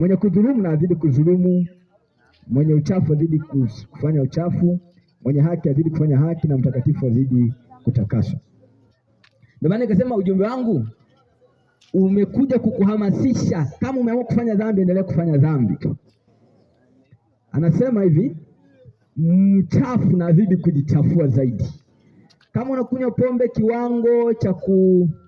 Mwenye kudhulumu na azidi kudhulumu, mwenye uchafu azidi kufanya uchafu, mwenye haki azidi kufanya haki, na mtakatifu azidi kutakaswa. Ndio maana nikasema ujumbe wangu umekuja kukuhamasisha. Kama umeamua kufanya dhambi, endelea kufanya dhambi. Anasema hivi, mchafu na azidi kujichafua zaidi. Kama unakunywa pombe kiwango cha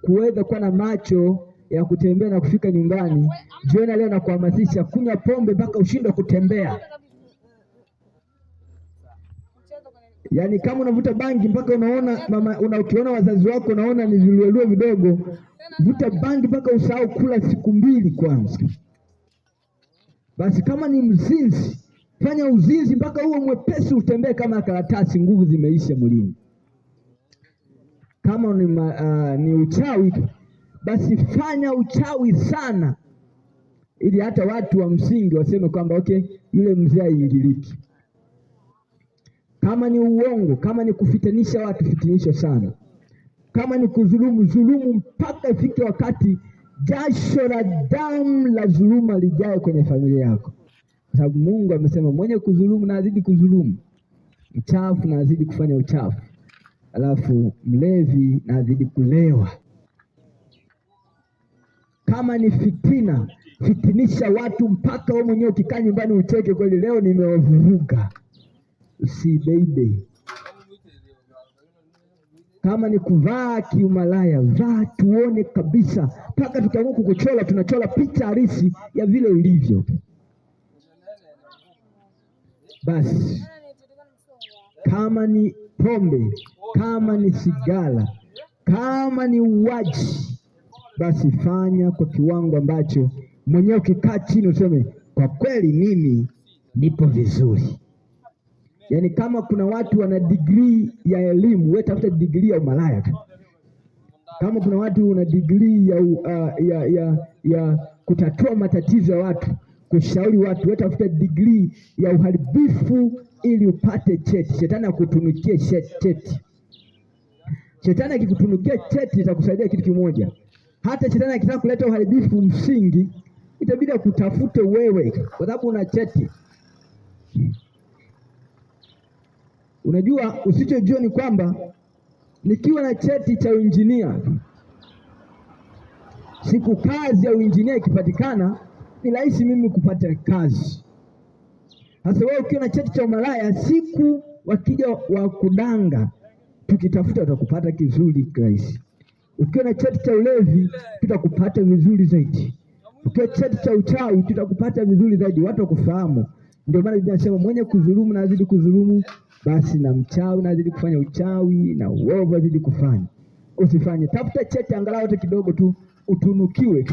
kuweza kuwa na macho ya kutembea na kufika nyumbani, jioni leo nakuhamasisha kunywa pombe mpaka ushindwe kutembea. Yaani kama unavuta bangi mpaka unaona mama, ukiona wazazi wako unaona ni viluelue vidogo, vuta bangi mpaka usahau kula siku mbili kwanza. Basi kama ni mzinzi, fanya uzinzi mpaka uwe mwepesi, utembee kama karatasi, nguvu zimeisha mwilini. Kama ni uchawi, basi fanya uchawi sana, ili hata watu wa msingi waseme kwamba okay, yule mzee haingiliki. Kama ni uongo, kama ni kufitinisha watu, fitinisha sana. Kama ni kudhulumu, dhulumu mpaka ifike wakati jasho la damu la dhuluma lijae kwenye familia yako, kwa sababu Mungu amesema mwenye kudhulumu na azidi kudhulumu, mchafu na azidi kufanya uchafu, alafu mlevi na azidi kulewa. Kama ni fitina, fitinisha watu mpaka wewe mwenyewe ukikaa nyumbani ucheke kweli, leo nimewavuruga. Usibeibe. Kama ni kuvaa kiumalaya, vaa tuone kabisa, mpaka tukiamua kukuchola tunachola picha halisi ya vile ulivyo. Basi kama ni pombe, kama ni sigara, kama ni uwaji, basi fanya kwa kiwango ambacho mwenyewe ukikaa chini useme kwa kweli mimi nipo vizuri. Yaani kama kuna watu wana degree ya elimu, wewe tafuta degree ya umalaya. Kama kuna watu wana degree ya kutatua matatizo ya watu, kushauri watu, wewe tafuta degree ya uharibifu ili upate cheti. Shetani akutunukie cheti. Shetani akikutunukia cheti itakusaidia kitu kimoja. Hata shetani akitaka kuleta uharibifu msingi, itabidi akutafute wewe kwa sababu una cheti. Unajua, usichojua ni kwamba nikiwa na cheti cha uinjinia, siku kazi ya uinjinia ikipatikana, ni rahisi mimi kupata kazi. Sasa wewe ukiwa na cheti cha umalaya, siku wakija wa kudanga, tukitafuta watakupata kizuri rahisi. Ukiwa na cheti cha ulevi, tutakupata vizuri zaidi. Ukiwa cheti cha uchawi, tutakupata vizuri zaidi, watu wakufahamu. Ndio maana Biblia inasema mwenye kudhulumu na azidi kudhulumu, basi na mchawi na azidi kufanya uchawi, na uovu azidi kufanya. Usifanye, tafuta cheti angalau hata kidogo tu, utunukiwe.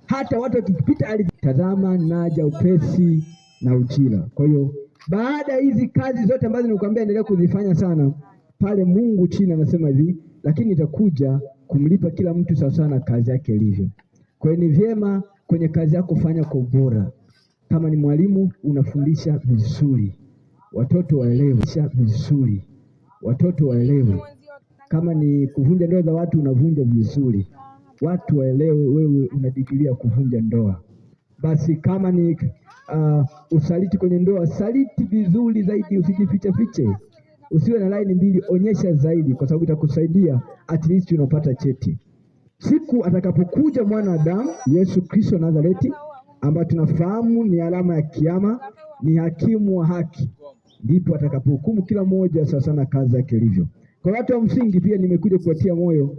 Hata watu wakipita ardhi, tazama naja upesi na ujira. Kwa hiyo baada ya hizi kazi zote ambazo nilikwambia endelea kuzifanya sana, pale Mungu chini anasema hivi, lakini nitakuja kumlipa kila mtu sawa sawa na kazi yake ilivyo. Kwa hiyo ni vyema kwenye kazi yako fanya kwa ubora. Kama ni mwalimu unafundisha vizuri, watoto waelewe vizuri, watoto waelewe. Kama ni kuvunja ndoa za watu unavunja vizuri, watu waelewe wewe unadigilia kuvunja ndoa. Basi kama ni usaliti kwenye ndoa, saliti vizuri zaidi, usijifiche fiche, usiwe na laini mbili, onyesha zaidi, kwa sababu itakusaidia at least unapata cheti. Siku atakapokuja mwana wa Adamu, Yesu Kristo Nazareti, ambaye tunafahamu ni alama ya kiama, ni hakimu wa haki, ndipo atakapohukumu kila mmoja sawa sana kazi yake ilivyo. Kwa watu wa msingi pia nimekuja kuwatia moyo,